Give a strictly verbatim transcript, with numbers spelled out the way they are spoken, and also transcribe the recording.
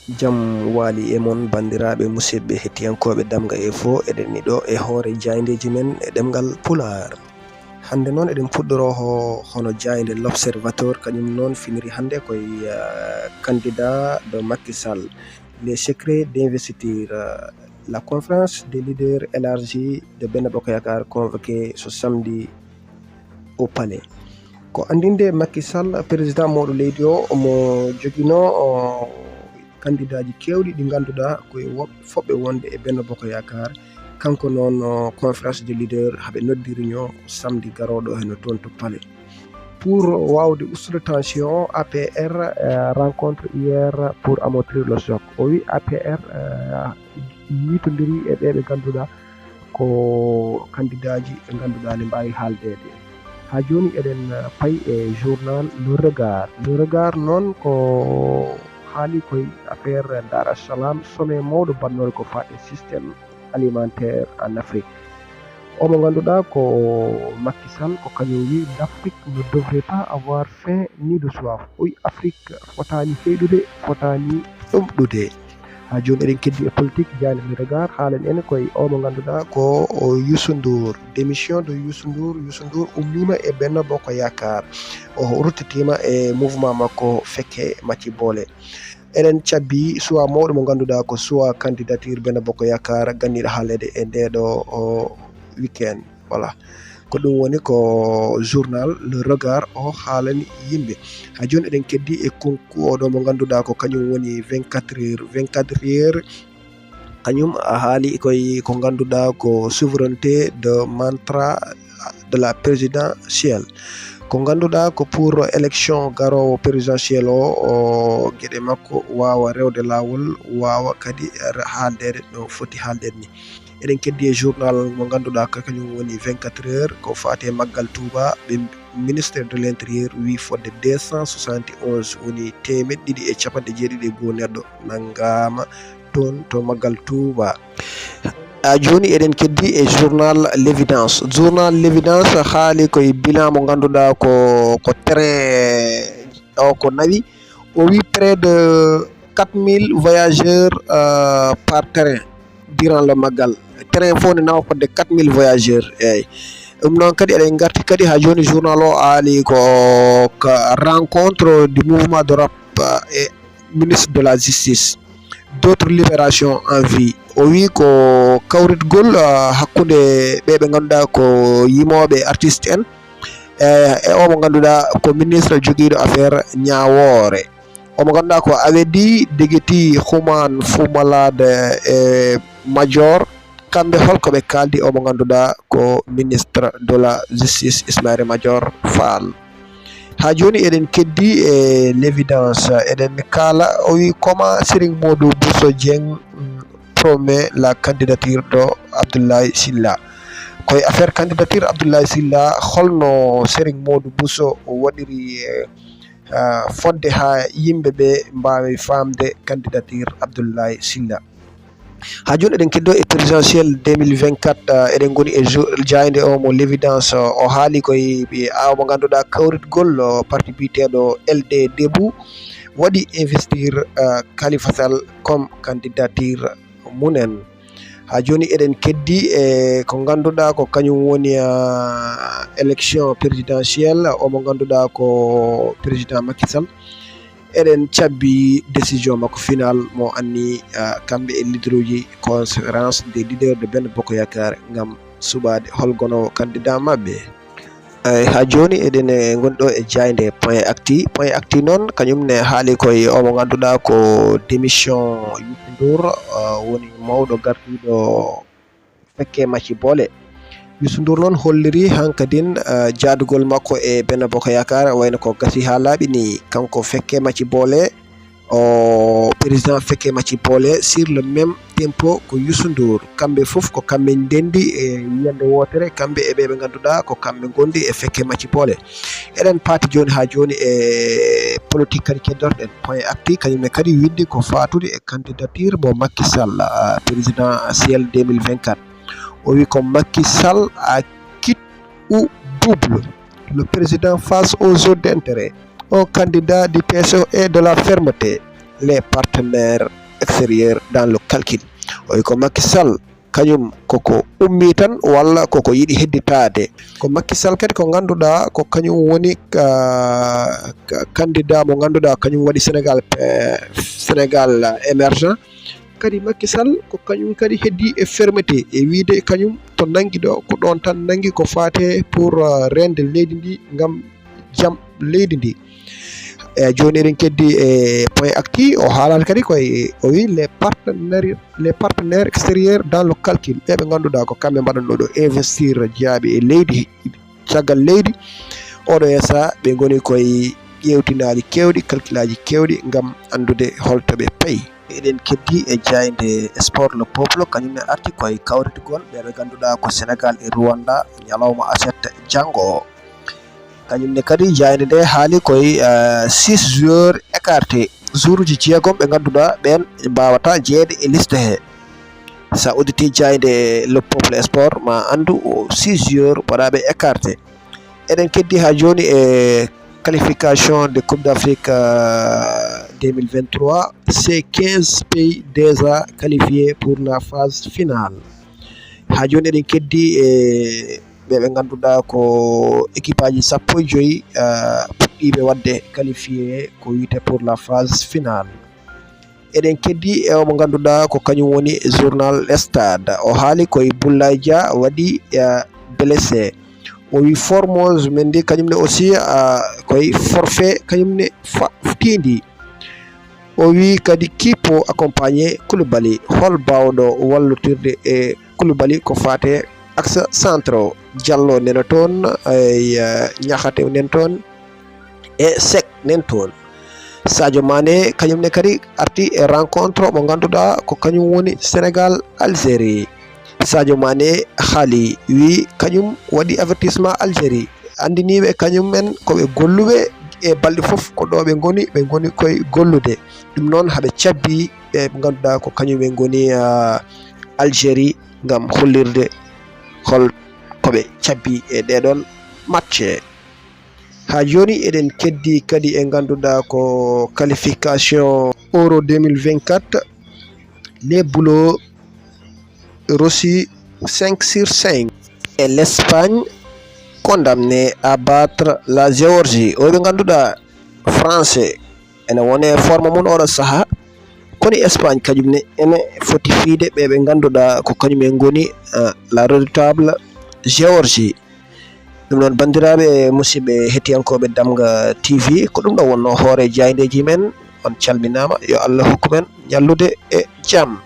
Jam waali e mon, banndiraaɓe, musidɓe, hettiyankooɓe Damga Info. Eɗen ni ɗo e hoore jaayndeeji men e ɗemngal Pulaar. Hannde noon eɗen puɗɗoroo ho-, hono jaaynde L'Observateur, kañum noon finiri hannde koye, eh, candidat de Macky Sall. Les secrets d'investiture, eh, la conférence des leaders élargie de Benno Bokk Yaakaar convoqué ce samedi au palais. Ko anndinde Macky Sall, président mawɗo leydi o, omo joginoo, o, kandidaaji keewɗi ɗi ngannduɗaa ko e woɓɓe foɓɓe wonde e Benno Bokk Yaakaar. Kanko noon, o, conférence de leader haɓe noddiri ñoo samedi garooɗo heno toon to palais. Pour waawde ustude tension o, A P R, eh, rencontre hier pour amortir le choc. O wi A P R, eh, yiitondiri e ɓe ɓe ngannduɗaa ko kandidaaji ɓe ngannduɗaa ne mbaawi haaldeede. Haa jooni eɗen, eh, payi e journal Le Regard. Le Regard noon ko haali koye affaire Dar es Salaam, sommet mawɗo baɗnooɗo ko faati e système alimentaire en Afrique. Omo ngannduɗaa ko Macky Sall, ko kañum wi l'Afrique ne devrait pas avoir faim ni de soif. O wi Afrique fotaani heyɗude, fotaani ɗomɗude. Haa jooni eɗen keddi e politique, jaaynde Le Regard haalan en koye omo ngannduɗaa ko o Youssou Ndour. Démission de Youssou Ndour. Youssou Ndour ummiima e Benno Bokk Yaakaar. O ruttitiima e mouvement makko Fekke Macci Boole. Eɗen cabbi suwa mawɗo mo ngannduɗaa ko suwa candidature Benno Bokk Yaakaar ganniiɗo haalede e ndeeɗo o weekend. Voilà. Ko ɗum woni ko journal Le Regard o haalani yimɓe. Haa jooni eɗen keddi e konku oɗo mo ngannduɗaa ko kañum woni vingt-quatre heures. Vingt-quatre heures, kañum a haali koye ko ngannduɗaa ko souveraineté de mantra de la présidentielle. Ko ngannduɗaa ko pour élection garoowo présidentielle o, o geɗe makko waawa rewde laawol, waawa kadi haaldeede no foti haaldeede ni. Eɗen keddi e journal mo ngannduɗaa ko kañum woni vingt-quatre heures, ko faati e maggal Touba, ɓe ministre de l'intérieur wi fodde deux cent soixante et onze, woni teemeɗɗe ɗiɗi e capanɗe jeeɗiɗi e goo neɗɗo nanngaama toon to maggal Touba. Haa jooni eɗen keddi e journal L'Évidence. Journal L'Évidence haali koye bilan mo ngannduɗaa ko, ko train o ko nawi. O wi près de quatre mille voyageurs, euh, par train durant le maggal. Train fof ne nawa fodde quatre mille voyageurs, eyyi. Ɗum noon kadi eɗen ngarti kadi haa jooni journal o haali ko, ko rencontre du mouvement de rap, euh, et ministre de la justice. D'autres libérations en vue. O wi ko kawritgol, euh, hakkunde ɓe ɓe ngannduɗaa ko yimooɓe artiste en, e, e o mo ngannduɗaa ko ministre jogiiɗo affaire ñaawoore. O mo ngannduɗaa ko Awedi Degeti Human Fumalade e Major. Kamɓe holko ɓe kaaldi o mo ngannduɗaa ko ministre de la justice Ismaïla Madior Fall. Haa jooni eɗen keddi e L'Évidence, eɗen kaala, o wi comment Serigne Modou Bousso Dieng, mm, promet la candidature de Abdoulaye Sylla. Koye affaire candidature Abdoulaye Sylla, holno Serigne Modou Bousso waɗiri, eh, ah, fodde haa yimɓe ɓe mbaawi faamde candidature Abdoulaye Sylla? Haa jooni eɗen keddo e présidentielle deux mille vingt-quatre, ah, eɗen ngoni e jour, jaaynde o mo L'Évidence, o haali koye ɓe awa mo ngannduɗaa kawritgol, o parti biyeteeɗo L D Debout waɗi investir, ah, Khalifa Sall comme candidature mumen. Haa jooni eɗen keddi e ko ngannduɗaa ko kañum woni, ah, élection présidentielle o mo ngannduɗaa ko président Macky Sall. Eɗen cabbi décision makko final mo anni, ah, kamɓe e leaderuji conférence des leaders de Benno Bokk Yaakaar ngam suɓaade hol gonoowo candidat maɓɓe. Eyi, haa jooni eɗen, eh, ngoni ɗo e jaaynde Point Actu. Point Actu noon, kañum ne haali koye o mo ngannduɗaa ko démission Youssou Ndour, ah, woni mawɗo gardiiɗo Fekke Macci Boole. Youssou Ndour noon holliri hankadin, ah, jaadugol makko e Benno Bokk Yaakaar, wayno ko gasi haa laaɓi ni. Kanko Fekke Macci Boole, o président Fekke Macci Boole, sur le même tempo ko Youssou Ndour. Kamɓe fof ko kamɓe ndenndi e yiyannde wootere, kamɓe e ɓe ɓe ngannduɗaa ko kamɓe ngondi e Fekke Macci Boole. Eɗen paati jooni haa jooni e politique kadi keddorɗen. Point Actu kañum ne kadi winndi ko faatude e candidature mo Macky Sall, ah, présidentielle deux mille vingt-quatre. O wi ko Macky Sall à quitte ou double. Le président face aux autres intérêts. Un candidat du P S O et de la fermeté. les partenaires extérieurs dans le calcul. O wi ko Macky Sall kañum koko ummi tan walla koko yiɗi hedditaade. Ko Macky Sall kadi ko ngannduɗaa ko kañum woni, ah, ka-, candidat mo ngannduɗaa kañum waɗi Sénégal, eh, Sénégal émergent. Kadi Macky Sall ko kañum kadi heddi e fermeté e wiyde kañum to nanngi ɗo ko ɗoon tan nanngi ko faate pour, ah, reende leydi ndi ngam jam leydi ndi. E jooni eɗen keddi e point actu, o haalata kadi koye, o wi les partenaires, les partenaires extérieurs dans le calcul, ɓe ɓe ngannduɗaa ko kamɓe mbaɗanno ɗo investir jaaɓi e leydi, caggal leydi. Oɗo esa ɓe ngoni koye ƴeewtinaaji keewɗi, calculaaji keewɗi ngam anndude holto ɓe payi. Eɗen keddi e jaaynde Sport Le Peuple, kañum ne arti koye kawritgol ɓe ɓe ngannduɗaa ko Sénégal e Rwanda ñalawma aset janngo o. Kañum ne kadi jaaynde nde haali koye, eh, six joueurs écartés. Joueuruji jeegom ɓe ngannduɗaa ɓeen mbaawata jeyeede e liste he. Sa udditi jaaynde Le Peuple Sport ma anndu o six joueurs mbaɗaaɓe écarté. Eɗen keddi haa jooni e qualification de Coupe d'Afrique, euh, deux mille vingt-trois. C'est quinze pays déjà qualifiés pour la phase finale. Haa jooni eɗen keddi e ɓe ɓe ngannduɗaa ko équipe aji sappo e joyi, euh, puɗɗiiɓe waɗde qualifié ko wiyte pour la phase finale. Eɗen keddi e o mo ngannduɗaa ko kañum woni journal Stade. O haali koye Boulaye Dia waɗi, eh, blessé. O wi Formose Mendy kañum ne aussi, ah, koye forfait kañum ne fa-, tiindi. O wi kadi qui peut accompagner Koulibaly? Hol baawɗo wallotirde e Koulibaly ko faate axe central? Diallo nena toon, eh, Niakhaté nen toon. E Seck nen toon. Sadio Mané kañum ne kadi arti e rencontre mo ngannduɗaa ko kañum woni Sénégal Algérie. Sadio Mané haali wi kañum waɗi avertissement Algérie, anndiniiɓe kañum en ko ɓe golluɓe e balɗe fof ko ɗo ɓe ngoni, ɓe ngoni koye gollude. Ɗum noon haɓe cabbi ɓe ɓe ngannduɗaa ko kañum ɓe ngoni, ah, Algérie ngam hollirde hol ko ɓe cabbi e ɗeɗon match. Haa jooni eɗen keddi kadi e ngannduɗaa ko qualification Euro deux mille vingt-quatre, les Bleus reçus cinq sur cinq. Et l'Espagne condamnée à battre la Géorgie. O ɓe ngannduɗaa français ene wone forme mum oɗo saha. Kono Espagne kañum ne ene foti fiide ɓe ɓe ngannduɗaa ko kañum en ngoni, eh, la redoutable Géorgie. Ɗum noon, banndiraaɓe, musidɓe, hettiyankooɓe Damga T V, ko ɗum ɗo wonno hoore jaayndeeji men. On calminaama, yo Allah hokku men ñallude e jam.